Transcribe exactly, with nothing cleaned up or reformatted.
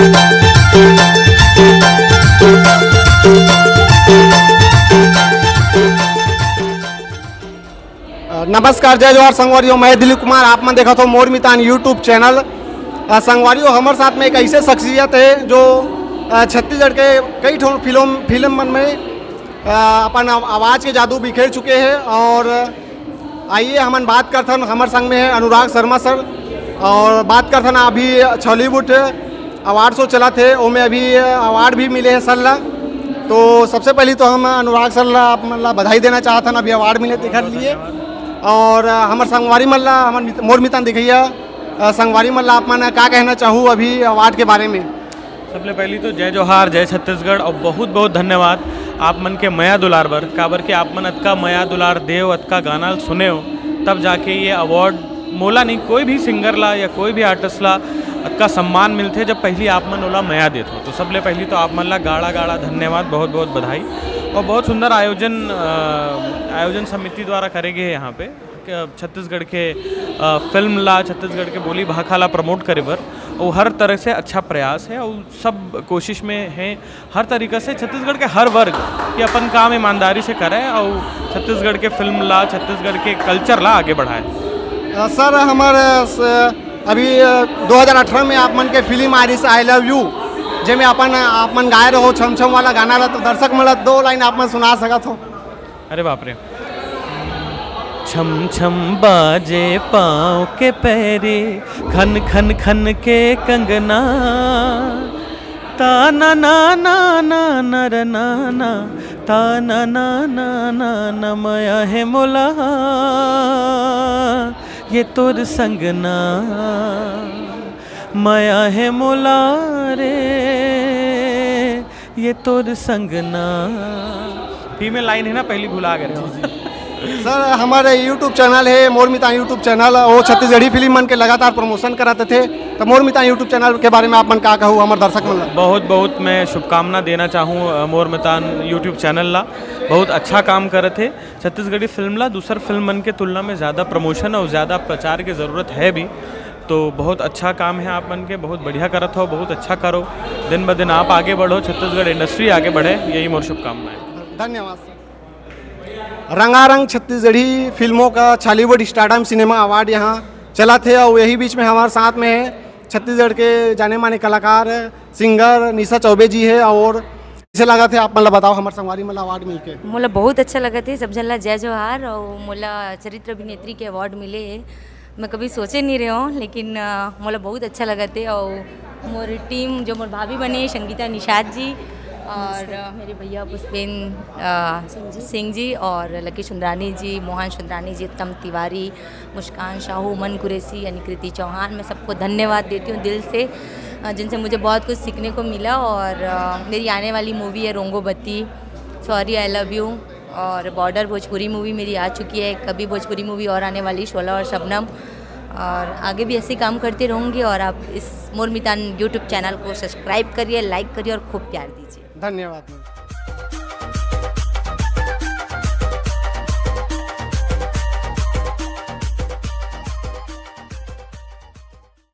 नमस्कार, जय जोहार संगवारियों, मैं दिलीप कुमार, आप मन देखत हो मोर मितान YouTube चैनल। अ, संगवारियों, हमर साथ में एक ऐसे शख्सियत है जो, अ, छत्तीसगढ़ के कई ठो फिल्म, फिल्म मन में, अ, अपन आव-, आवाज़ के जादू बिखेर चुके हैं। और आइए, हमन बात करथन, हमर संग में है अनुराग शर्मा सर, और बात करथन अभी छॉलीवुड अवार्ड शो चलत हे, ओमे अभी अवार्ड भी मिले हे सर ला। तो सबसे पहली तो हम अनुराग सर ला, आप मन ला बधाई देना चाहत हन, अभी अवार्ड मिले तेखर लिए। और हमर संगवारी मन ला, हमर मित-, मोर मितान देखइया, अ, संगवारी मन ला आप मन का कहना चाहू अभी अवार्ड के बारे में? सबले पहली तो जय जोहार, जय छत्तीसगढ़ और बहुत बहुत धन्यवाद आप मन के मया दुलार बर, काबर के आप मन अतका मया दुलार देव, अतका गाना सुने हो, तब जाके ये अवार्ड मोला नहीं, कोई भी सिंगर ला या कोई भी आर्टिस्ट ला अतका सम्मान मिलथे, जब पहली आप मन ओला मया देत हो। तो सबले पहली तो आप मन ला गाड़ा गाड़ा धन्यवाद, बहुत बहुत बधाई। और बहुत सुंदर आयोजन, अ, आयोजन समिति द्वारा करे गए हे यहाँ पे, अ, छत्तीसगढ़ के, अ, फिल्म ला, छत्तीसगढ़ के बोली भाखा ला प्रमोट करे बर। वो हर तरह से अच्छा प्रयास है और सब कोशिश में है, हर तरीका से छत्तीसगढ़ के हर वर्ग ये अपन काम ईमानदारी से करे और छत्तीसगढ़ के फिल्म ला, छत्तीसगढ़ के कल्चर ला आगे बढ़ाए। अ, सर, हमर, अ, स-, अभी, अ, दो हज़ार अठारह में आप मन के फिल्म आ रही आई लव यू, जेमे अपन, आप मन गाए रहो छम छम वाला गाना ला, तो दर्शक मन ला दो लाइन आप मन सुना सकत हो? अरे बाप रे। छम छम बाजे पाँव के पैरी, खन खन खन के कंगना, ता ना ना ना ना नर ना ना, ता ना ना ना ना ना, मया हे मोला ये तोर संग ना, मया हे मोला रे ये तोर संग ना। फीमेल लाइन है ना, पहली भुला गए हो। सर, हमारे YouTube चैनल है मोर मितान YouTube चैनल, वो छत्तीसगढ़ी फिल्म मन के लगातार प्रमोशन कराते थे, तो मोर मितान YouTube चैनल के बारे में आप मन का कहू हमर दर्शक मन ला? बहुत बहुत मैं शुभकामना देना चाहूँ, अ, मोर मितान YouTube चैनल ला। बहुत अच्छा काम करत हे। छत्तीसगढ़ी फिल्म ला दूसर फिल्म मन के तुलना में ज़्यादा प्रमोशन और ज़्यादा प्रचार की ज़रूरत है भी। तो बहुत अच्छा काम है आप मन के, बहुत बढ़िया करत हो, बहुत अच्छा करो, दिन ब दिन आप आगे बढ़ो, छत्तीसगढ़ इंडस्ट्री आगे बढ़े, यही मोर शुभकामनाएं। धन्यवाद सर। रंगारंग छत्तीसगढ़ी फिल्मों का छॉलीवुड स्टारडम सिनेमा अवार्ड यहाँ चलत हे और यही बीच में हमारे साथ में है छत्तीसगढ़ के जाने माने कलाकार सिंगर निशा चौबे जी है। और कैसे लगा थे आप, मतलब बताओ, हमारे संगवारी मतलब अवार्ड मिलके? मोला बहुत अच्छा लगा थे, सब झन ला जय जोहार। और मोला चरित्र अभिनेत्री के अवार्ड मिले है, मैं कभी सोचे नहीं रहे हूँ, लेकिन अ, मोला बहुत अच्छा लगा थे। और मोर टीम जो मोर भाभी बने, संगीता निषाद जी और अ, मेरे भैया पुष्पेंद्र अ, सिंह जी और लकी सुंदरानी जी, मोहन सुंदरानी जी, उत्तम तिवारी, मुस्कान साहू, उमन कुरैशी यानी कृति चौहान, मैं सबको धन्यवाद देती हूँ दिल से, अ, जिनसे मुझे बहुत कुछ सीखने को मिला। और अ, मेरी आने वाली मूवी है रोंगो बत्ती, सॉरी आई लव यू, और बॉर्डर भोजपुरी मूवी मेरी आ चुकी है, कभी भोजपुरी मूवी और आने वाली, शोला और शबनम। और आगे भी ऐसे काम करते रहूँगी और आप इस मोर मितान YouTube चैनल को सब्सक्राइब करिए, लाइक करिए और खूब प्यार दीजिए। धन्यवाद मैम।